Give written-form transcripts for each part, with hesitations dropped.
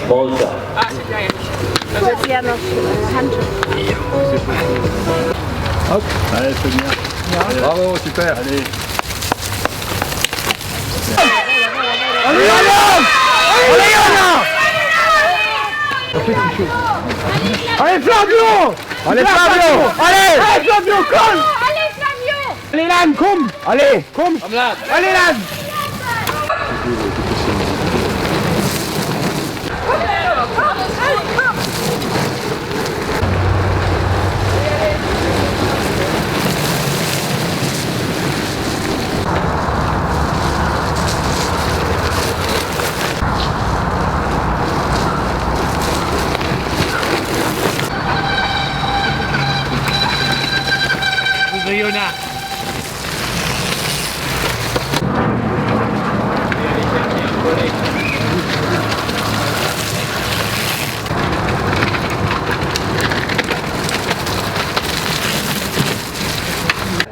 Molter. Allez, c'est bien. Bravo, super. Allez. Allez, Allez, Flavio Allez, Flavio Allez Allez, Flavio, komm Allez, Flavio Allez, Lan, komm Allez, komm Allez, Lan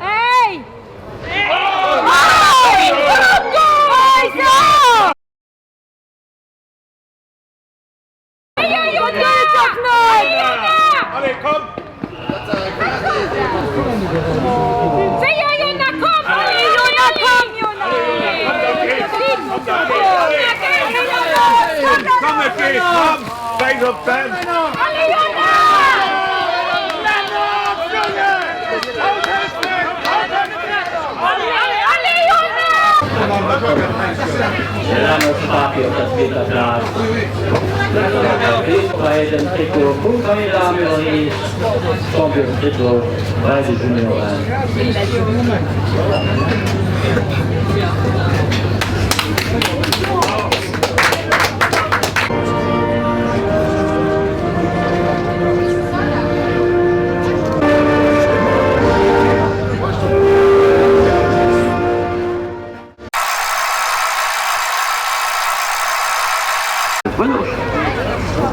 Hey! Bei den Trikot vum Camilla Meurice, Championstrikot bei de Junioren.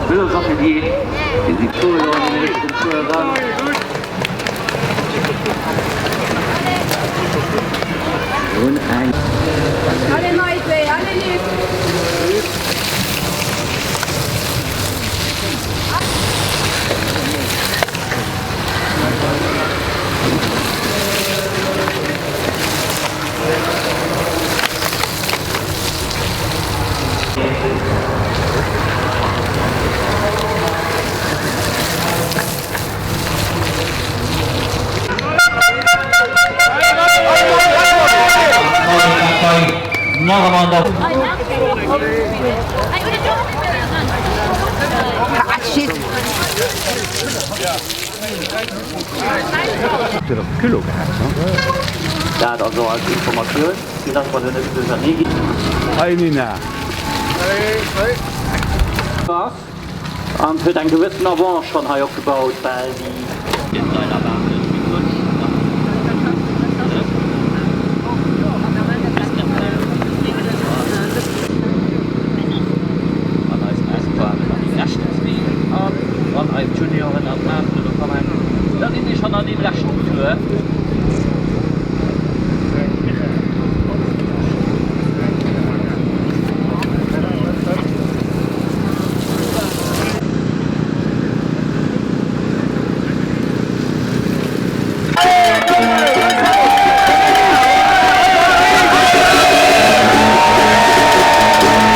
Vëlosatelier, Dir sidd do elo an den nächsten Tour eran. Mir hunn eng. Allez Maïté, allez Luc! Dat also als Informatioun, fir dass mer do net duerchernee ginn. Hei Nina. Ass an huet eng gewëssen Avance schonn hei opgebaut, well déi. An eisen Espoiren an déi leschten zwee an wann eis Junioren an d'Maateren do kommen, da si si schonn an deem leschten Tour.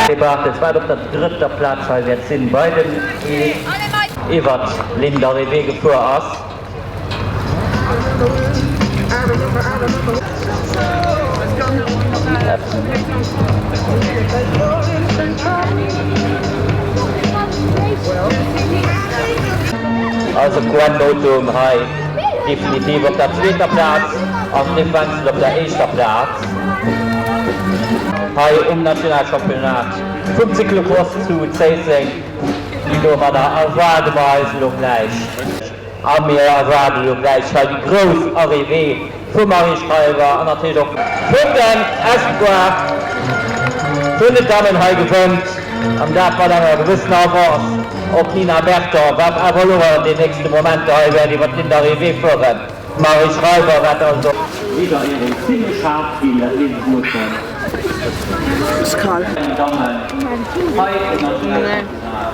Depart, wat op der drëtter Plaz hei wäert sinn bei den iwwert d'Ligne d'arrivée gefuer ass. Also Gwen Nothum hei definitiv op der zweeter Plaz an Steve Wenzel op der éischter Plaz hei um Nationalchampionnat vum Cyclocross zu Zéisseng. Domadder erwaarde mer eis elo gläich. A mir erwaarden elo gläich hei déi grouss Arrivée vum Marie Schreiber an natierlech och vun den Espoirs vun den Dammen hei gewënnt, an dat mat enger gewëssener Avance op d'Nina Berton, wat awer elo an den nächste Momenter hei wäert iwwer d'Ligne d'arrivée fueren. D'Marie Schreiber wat also. Siegerehrung zimmlech haart ginn, dat weess ech elo schonn. Dammen hei um Nationalchampionnat.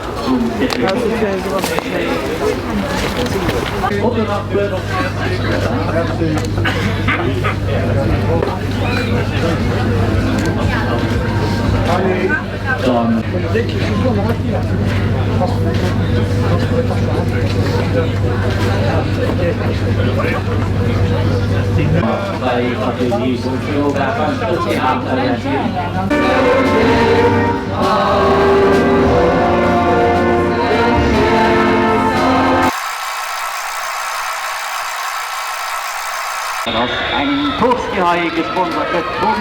Dat ass eng Course déi hei gesponsert gëtt vum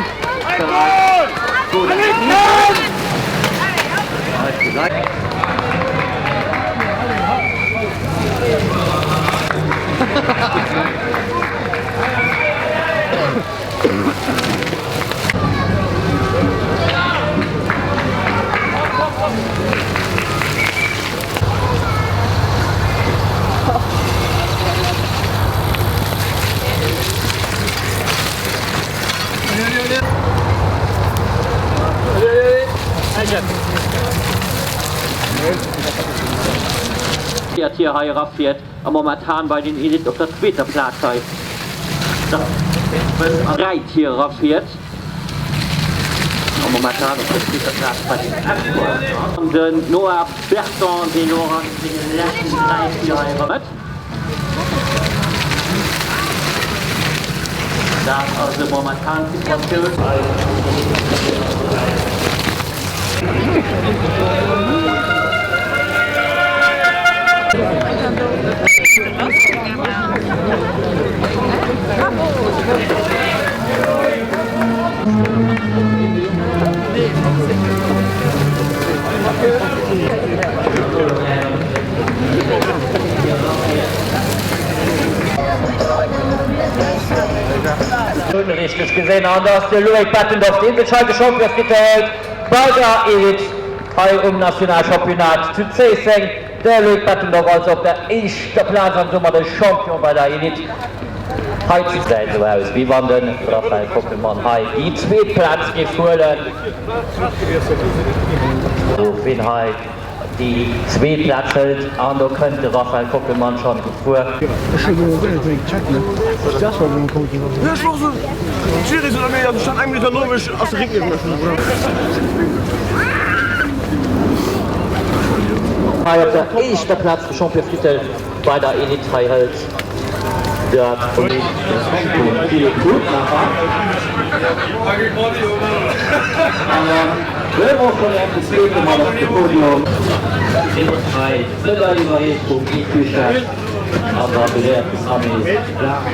Beräich Hier hei erafiert a momentan bei den Elite op der zweeter Plaz hei Räit hier erafiert a momentan op der zweeter Plaz bei den Espoirs. An den Noah Berton deen och an sengen leschten 3 Spiller hei eramet. Dat ass elo momentan d'Situatioun. Richteg gesinn an dass de Loïc Bettendorf deen sech hei de Championstitel hëlt bei der Elite hei um Nationalchampionnat zu Zéisseng. De Loïc Bettendorf also op der éischter Plaz an domat e Champion bei der Elite hei zu. Gesäit esou aus wéi wann de Raphaël Kockelmann hei déi zweet Plaz géif huelen. Wien hei déi zweet Plaz hëlt an do kënnt de Raphaël Kockelmann schonn gefuer. Hei op der éischter Plaz de Championstitel bei der Elite hei hëlt dat vum Philippe Hutmacher. An dann huele mer och schonn den zweete mat op de Podium. Hei net der Iwwerheet vum Guy Cuchet an der beléierten Sammy Blanc.